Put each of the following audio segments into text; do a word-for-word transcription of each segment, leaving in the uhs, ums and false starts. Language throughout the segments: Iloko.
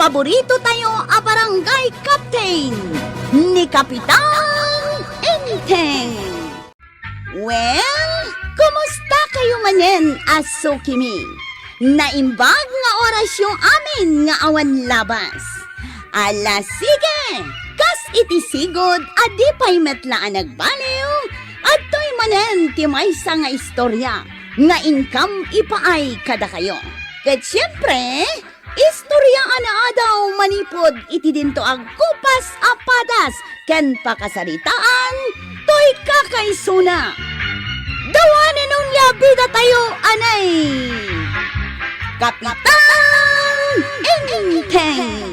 paborito tayo a barangay captain, ni Kapitan Enteng. Well, kumusta kayo manen a sukimi? Naimbag nga orasyo amin nga awan labas. Ala, sige! Kas iti sigud a di pay met la a nagbaliw, adtoy manen ti maysa nga istorya nga inkam ipaay kadakayo. Ket siempre, istoriaan a daw manipud iti dinto a gupas a padas ken pakasaritaan toy kakaisuna. Dawanen onia bidatayo anay Kapitan Enteng.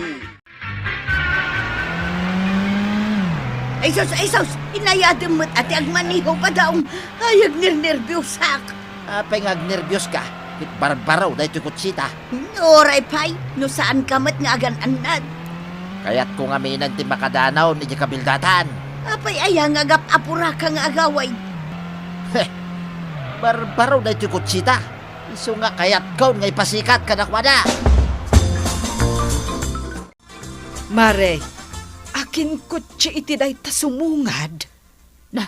Ay sus, ay sus! Inayadem met a ti agmaneho, Badong. Ay, agnernerbiosak. Apay nga agnerbios ka? Ket barbaro daytoy kotseta. Uray pay, no saan ka met nga agan-annad. Kayatko ngamin ti makadanaw iti kabildatan. Apay aya nga agap-apuraka nga agawid? Heh, barbaro daytoy kotseta. Isu nga kayatkon nga ipasikat kadakuada. Mare, akin kotse iti dayta sumungad? Na,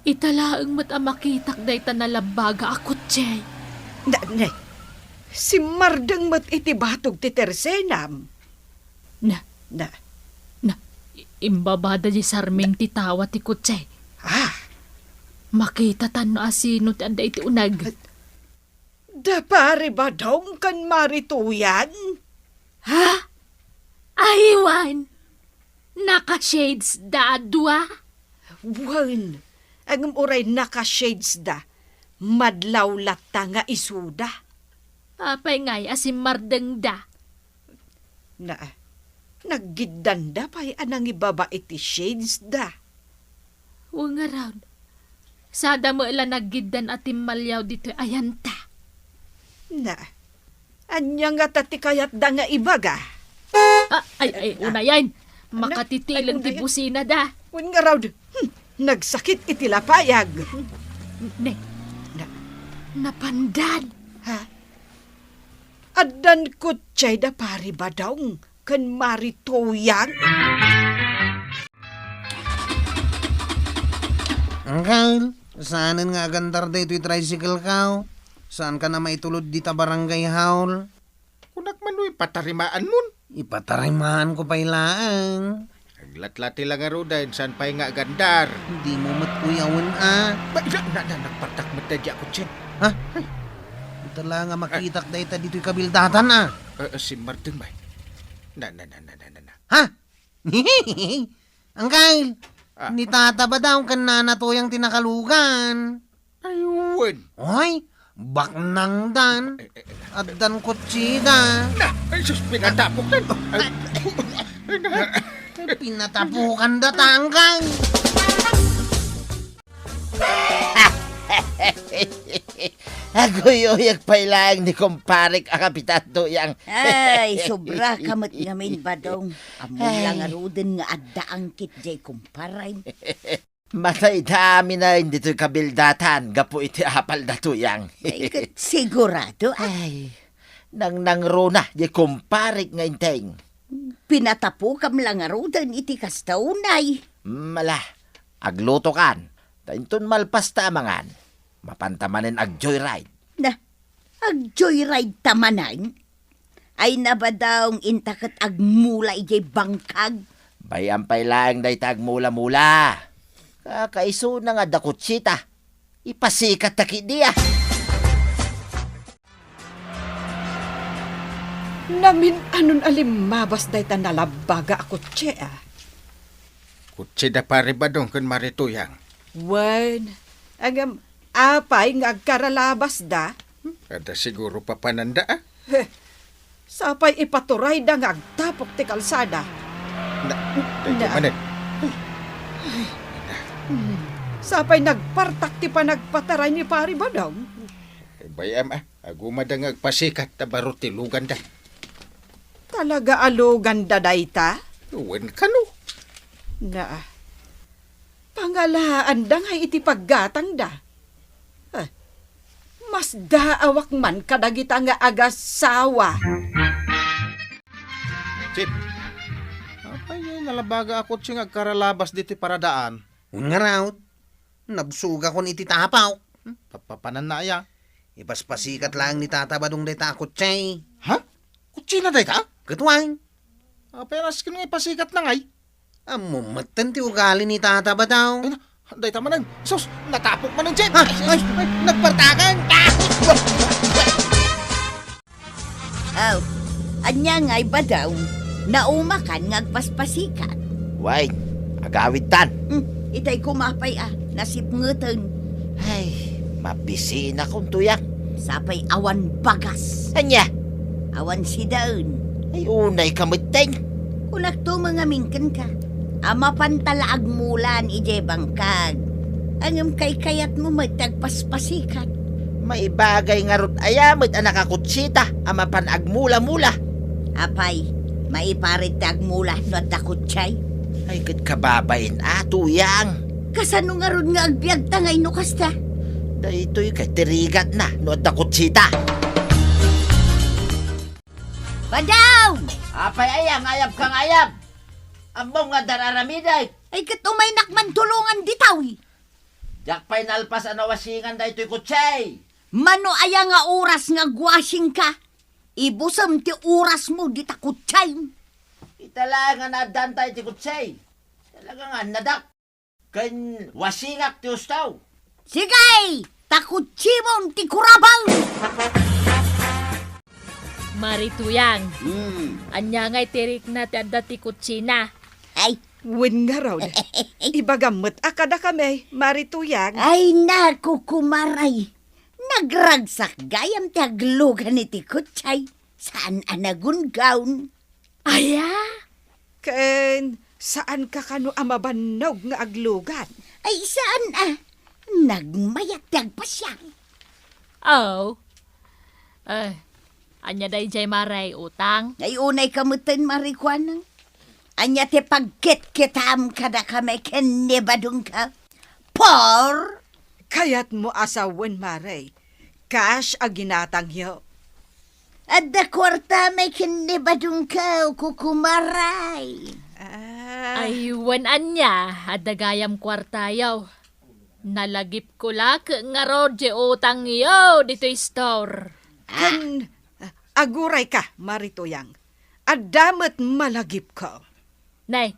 ita laeng met a makitak dayta nalabbaga a kotse. Na, ne, simmardeng met iti batog ti tersenam. Na, Na, na, i-, imbabada di sarming ti tawa ti kotse. Ah, Makitatan no asino ti adda iti uneg. Da Pari Badong ken Mari Tuyang? Ha? Aywan! Naka-shades da a dua? Wen, ngem uray naka-shades da, madlaw latta nga isuda. Apay ngay a simmardengda? Na, naggiddanda pay a nangibaba iti shades da. Wen ngarud, sada met la naggiddan a timmaliaw ditoy ayanta. Na, ania ngata ti kayatda nga ibaga? Ah, ay, ay, unayen. Ano? Makatitileng ti businada. Wen ngarud, hmm, nagsakit iti lapayag. Ne, na, napandan. Ha? Addan kotse da Pari Badong ken Mari Tuyang? Uncle, saanen nga agandar daytoy tricycle ko? Saanka a maitulod dita barangay hall? Kunak man no ipatarimaanmon. Ipatarimaanko pay laeng. Aglatlati la ngaruden, saan pay nga agandar? Dimo met kuyawen a. Ba, na, na, na, nagpartak met daydi a kotse. Ha? Ay. Ita la nga makitak dayta ditoy kabildatan a. Eh, eh, simmardeng, bay. Na, na, na. Ha? Uncle, Ah. Ni Tata Badong ken Nana Tuyang ti nakalugan. Ay, wen. Oy, baknangdan. Eh, eh, eh. Addan kotseda. Na, ay, sus, pinatapokdan. Ay, ay, na. Pinatapokanda, tangkang. Aguyuyag pay laeng ni kumparek a Kapitan Tuyang. Ay, sobra ka met ngamin, Badong. Ammom la ngaruden nga adda angkit jay kumparem. Matay da amin a ditoy kabildatan gapu iti apalda, Tuyang. Ay, ket sigurado, ah. Ay, nangnangruna jay kumparek nga Enteng. Pinatapokam la ngaruden iti kasta unay. Mm, ala, aglutokan, ta inton malpas ta a mangan, mapanta manen ag-joyride. Na, ag-joyride ta manen? Ay, nabadong inta ket agmula idiay bangkag. Bay-am pay laeng dayta agmula-mula. Kakaisuna nga adda kotseta. Ipasikatta ketdi a. Namin-anon a limmabas dayta nalabbaga a kotse a. Kotse da Pari Badong ken Mari Tuyang. Wen, ngem apay nga agkaralabasda? Adda siguro papananda a. Heh, sapay ipaturayda nga agtapok ti kalsada. Na, daytoy manen. Ay. Hmm. Sapay nagpartak ti panagpataray ni Pari Badong. Bay-am a, agumada nga agpasikat ta baro ti luganda. Talaga a luganda dayta? Wen kano. Na, pangalaanda nga iti paggatangda. Ah, masdaawak man kadagita nga agasawa. Chief, apay, nalabaga a kotse nga agkaralabas ditoy paradaan? Ngarud, nabsugakon iti tapok. Hmm, papapananna aya? Ipaspasikat laeng ni Tata Badong dayta a kotse. Ha? Kotsena dayta? Ket wen. Apay, asken nga ipasikatna ngay? Ammom metten ti ugali ni Tata Badong. Ay, na, dayta manen. Sus, natapok manen, Chief. Ah, ay, ay, nagpartakan. Ah! Aw, ania ngay, Badong? Naumakan nga agpaspasikat? Wen, agawidtan. Hmm, itay koma pay a, nasipngeten. Ay, mabisiinakon, Tuyang. Sapay awan bagas. Ania? Awan sidaen. Ay, unayka metten. Kunakto ngamin kenka a mapanta la agmulaan idiay bangkag. Ngem kaykayatmo met ti agpaspasikat. Maibagay ngarud aya met a nakakotseta a mapan agmula-mula? Apay, maiparit ti agmula no adda kotsay? Ay, ket kababain a, Tuyang. Kasano ngarud nga agbiagta ngay no kasta? Daytoy ket ti rigatna no adda kotseta. Badong! Apay aya nga ayabka nga ayab? Ammom nga adda aramidek. Ay, ket umaynak man tulongan ditoy. Diak pay nalpas a nawasingan daytoy kotsay. Mano aya nga oras nga agwasingka? Ibusem ti orasmo dita kotsay. Ita laeng nga naaddaanta iti kotsay. Talaga nga annadak. Ken wasingak ti husto. Sige! Ta kotsimon ti kurabaw! Mari Tuyang, Hmm. ania ngay ti rikna ti adda ti kotsina? Ay. Wen ngarud, ibagam met a kadakami, Mari Tuyang. Ay, naku, kumaray. Nagragsak gayam ti aglugan iti kotsay. Saan a nagunggon. Aya? Ken saanka kano a mabannog nga aglugan? Ay, saan a. Nagmayat ti agpasiar. Aw. Ay, ania daydiay, Mari, utang? Ay, unayka metten, Mari Kuanang. Ania ti pagkitkitam kadakami ken ni Badongko? Por? Kayatmo a sawen, Mari. Cash a ginatangyo. Adda kuartami ken ni Badongko, kukumaray. Ah. Ay, wen ania, adda gayam kuartayo. Nalagipko la ket ngarud ti utangyo ditoy store. Ah. Ken, ah, agurayka, Mari Tuyang. Adda met malagipko. Nay,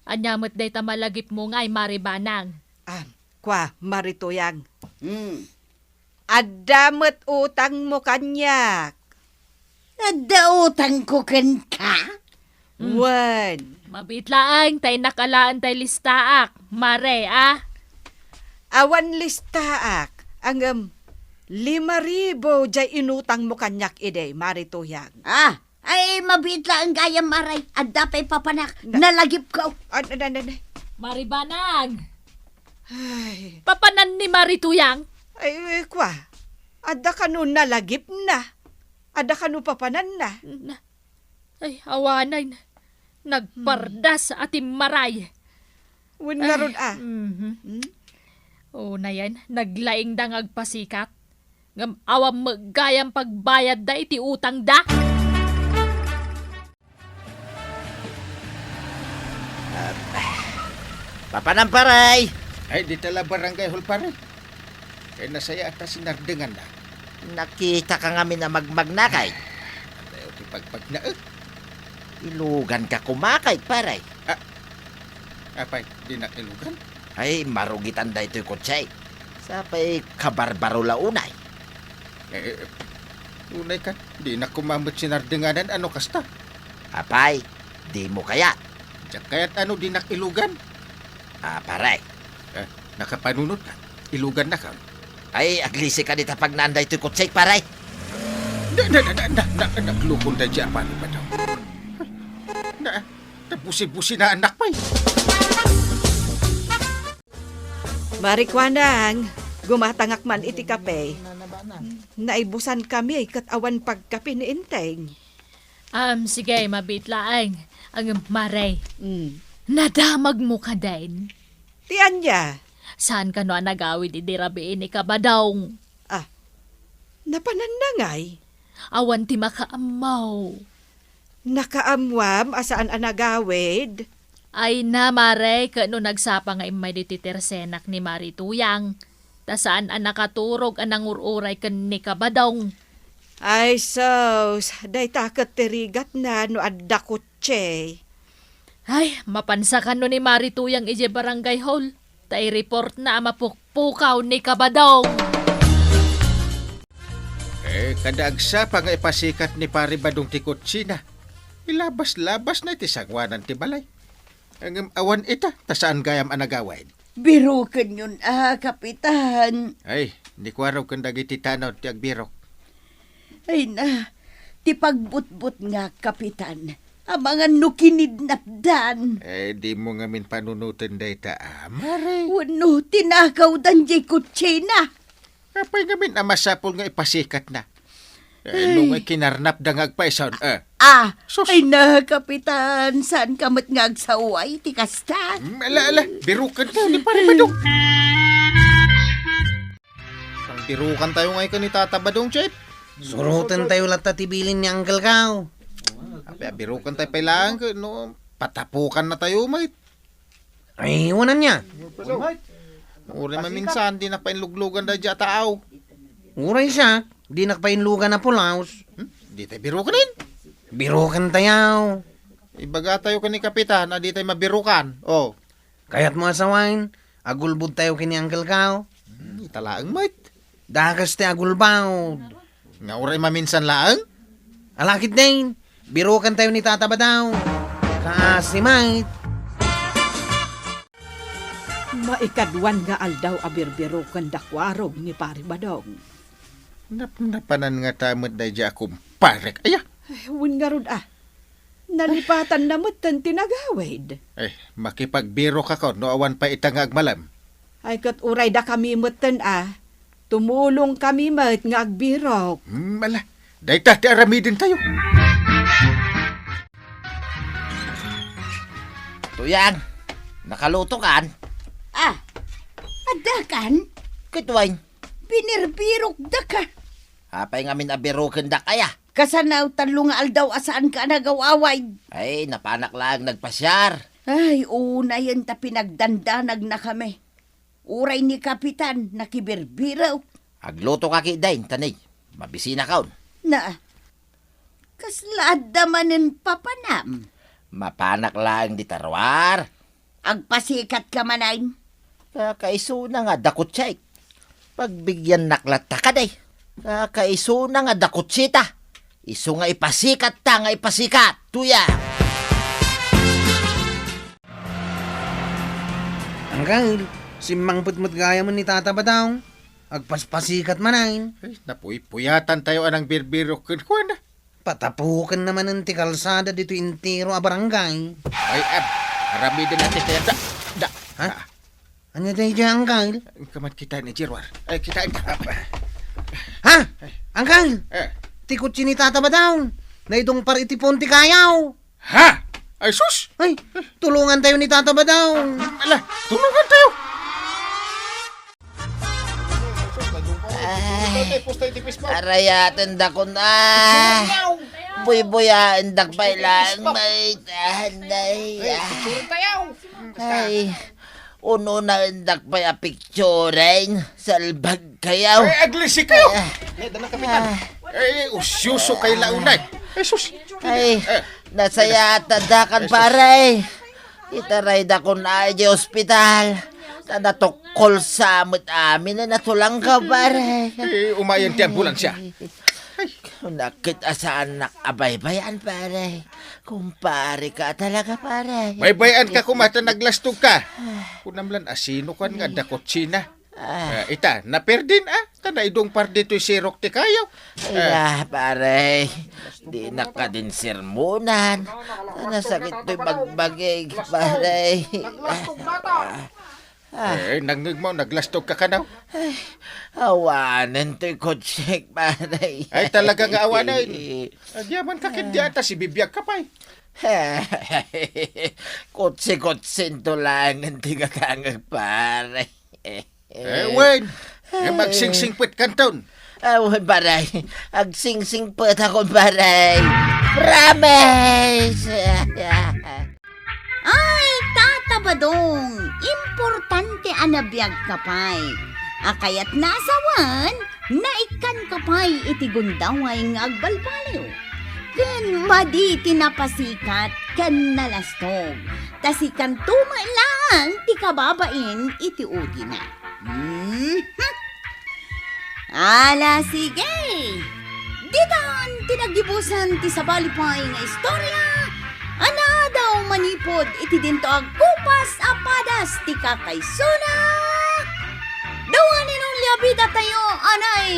ania met dayta malagipmo ngay, Mari Banang? Ah, kua, Mari Tuyang. Hmm. Adda met utangmo kaniak. Adda utangko kenka? Hmm. Wen. Mabiit laeng ta innak alaen tay listaak, Mari, a? Awan listaak, ngem lima ribu diay inutangmo kaniak idi, Mari Tuyang. Ah, ay, mabiit laeng gayam, Mari. Adda pay papanak. Na- Nalagipko. Ah, na, na, na, na. Mari Banang. Ay. Papanan ni Mari Tuyang? Ay, eh, kua. Adda kano nalagipna? Adda kano papananna? Na, ay, awanen. Nagpardas a timmaray. Wen ngarud, ah. Mhm. Hmm? Unayen, naglaingda nga agpasikat. Ngem awan met gayam pagbayadda iti utangda. Ah, papanan, pare? Ay, dita la Barangay Hall, pare. Kay nasayaat a sinardenganna. Nakitaka ngamin a magmagna kay? Adayo ti pagmagnaek. Iluganka koma kay, pare? Ah, apay, dinak ilugan? Ay, marugitan daytoy kotse. Sapay kabarbaro la unay. Eh, eh, unay ka, dinak koma met sinardenganan a no kasta. Apay, dimo kayat? Diak kayat a no dinak ilugan. Ah, pare. Eh, nakapanunot ka. Ilugan na ka. Ay, aglisi ka dita pagnaan daytoy kotse, pare. Na, na, na, na, na, na, naglukon daytoy a pare, padaw. Na, nabusi-busi na anak pay. Mari Kuanang, gumatangak man iti kape. Naibusan kami ket awan pagkape ni Enteng. Am, sige, mabiit laeng. Ang mare. Mm. Nadamagmo kadin? Ti ania? Saan kano a nagawid idi rabii ni Kabadong? Ah, napananna ngay? Awan ti makaammo. Nakaammuam a saan a nagawid? Ay na, Mare, ket no nagsapa nga immay ditoy tersenak ni Mari Tuyang, ta saan a nakaturog a nangur-uray ken ni Kabadong. Ay, sus, dayta ket ti rigatna no adda kutse. Ay, mapansakan no ni Mari Tuyang idiay barangay hall. Ta i-report na a mapukpukaw ni Kabadong. Eh, kada agsapa nga ipasikat ni Pari Badong ti kutsina, ilabas-labas na iti sanguanan ti balay. Ngem awan ita, ta saan gayam a nagawid. Birokenyon a, Kapitan. Ay, ni Kuarog ken dagiti tanaw ti agbirok. Ay na, ti pagbutbutngak, Kapitan, amangan no kinidnapdan. Eh, dimo ngamin panunoten dayta, a, Mare. Wenno, tinakawdan diay kutsina. Apay ngamin a masapul nga ipasikatna? Eh, no nga kinarnapda nga agpaison, eh. Ah, sus. Ay na, Kapitan, saanka met nga agsao iti kasta? Mm, ala, ala, biroken tayo ni Pare Badong. Birokan tayo ngay ken ni Tata Badong, Chef. Suroten tayo latta ti bilin ni Uncle Kao. Apay, birokan tayo pay laeng ket no, patapukan na tayo, mate. Ay, wanan niya. Uray maminsan, di na painluglugan da dya tao. Uray siya, di na painlugan a pulaos. Hmm? Di tayo birokan din. Birokan tayo. Ibaga tayo ken ni Kapitan, a di tayo mabirokan. Oh. Kayat mo a sawen, agulbod tayo ken ni Uncle Kao. Hmm, ita laeng met. Dakas ti agulbod. Nga uray maminsan laeng? Ala ketdin, birokan tayo ni Tata Badong. Kaasi met. Maikaduan nga aldaw a birbiroken da Kuarog ni Pari Badong. Napnapanan ngata met daydiay a kumparek. Aya! Ay, wen ngarud a. Nalipatanna metten ti nagawid. Eh, makipagbirokakon no awan pay ita nga agmalem. Ay, ket uray dakami metten a, tumulongkami met nga agbirok. Hmm, ala, dayta ti aramidentayo. Tuyang, nakalutokan? Ah, addakan? Ket wen? Binirbirokdaka. Apay ngamin a birokendak aya? Kasano tallo nga aldaw a saanka a nagaw-awid? Ay, napanak laeng nagpasiar. Ay, unayen ta pinagdandanagnakami. Uray ni Kapitan, nakibirbirok. Agluto ka ketdin, ta ni, mabisinakon. Na, kasla adda manen papanam? Mapanak laeng dita ruar. Agpasikatka manen? Kakaisuna nga adda kutsiek. Pagbigiannak latta kadi. Kakaisuna nga adda kutsita. Isu nga ipasikatta nga ipasikat, Tuyang. Uncle, simmangpet met gayam ni Tata Badong. Agpaspasikat manen. Ay, napuypuyatan tayo a nangbirbirok kenkuana. Patapuken na manen ti kalsada ditoy entero a barangay. Ay, ab, aramiden natin kaya da, da. Ha? Ah. Ania daydiay, Uncle? Kaman kita ni Jirwar. Ay, kita, ab. Ha? Uncle? Eh. Ti kotse ni Tata Badong. Naidungpar iti puon ti kayaw. Ha? Ay, sus! Ay, tulungan tayo ni Tata Badong. Ala, tulungan tayo! Ay, arayatendakon, ah. Buybuyaendak pay laeng, maitan, ay, ah. Ay, ununaendak pay a picturen, salbag kayaw. Eh, aglisi kayo. Ah. Eh, danang kapitan. Ah. Eh, usyoso kayo launay. Eh, sus. Ay, eh, nasayatadakan, eh, sus, pare. Itaraydakon ay di ospital. Ta natukkol sa met amin a natulangkaw, pare. Eh, umayan ti ambulansya. Ay. Nakit a saannak a baybay-an, pare. Kumpare ka talaga, pare. Baybay-an ka koma ta naglastog ka. Kunam lan asino kan nga adda kotsina. Ah. Eh, ita, naperdin, ah. Ta naidungpar ditoy sirok ti kayo. Ay, eh, ah, pare. Di na kadin sermonan. Ta nasakit to'y bagbagig, pare. Naglastog na ta. Ah. Eh, nangngegmo, naglastog ka kano? Ay, awanen to'y kotsek, pare. Ay, talaga nga awanen. Agyaman ka ket di ata sibibiag ka pay. Kotse-kotse to laeng ti gatangek, pare. Eh, wen, eh, magsingsingpet kanton. Awan, pare. Agsingsingpet ako, pare. Promise! Ay, Tata Badong, importante a nabiag ka pay. A kayat na a sawen, naikkan ka pay iti gundaway nga agbalbaliw. Ken madi ti napasikat ken nalastog, ta sikanto met laeng ti kababain iti udina. Mhm. Ala, sige! Ditan ti naggibusan ti sabali pay nga istorya a naadaw manipud iti dinto agkupas a padas ti kakaisuna. Dua ni Nonlia bidatayo, anay!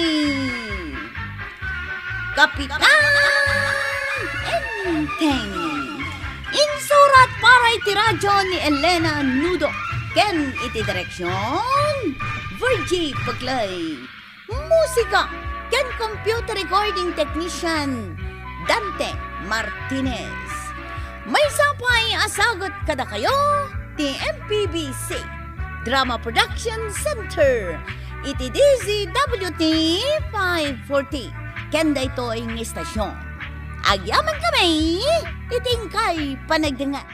Kapitan Enteng. Insurat para iti radyo ni Elena Nudo ken iti direksyon, Virgie Paglae. Musika ken computer recording technician, Dante Martinez. Maysa pay a sagut kadakayo ti M P B C Drama Production Center iti D Z W T five forty ken daytoy nga istasyon. Agyaman kami iti inkay panagdengngeg.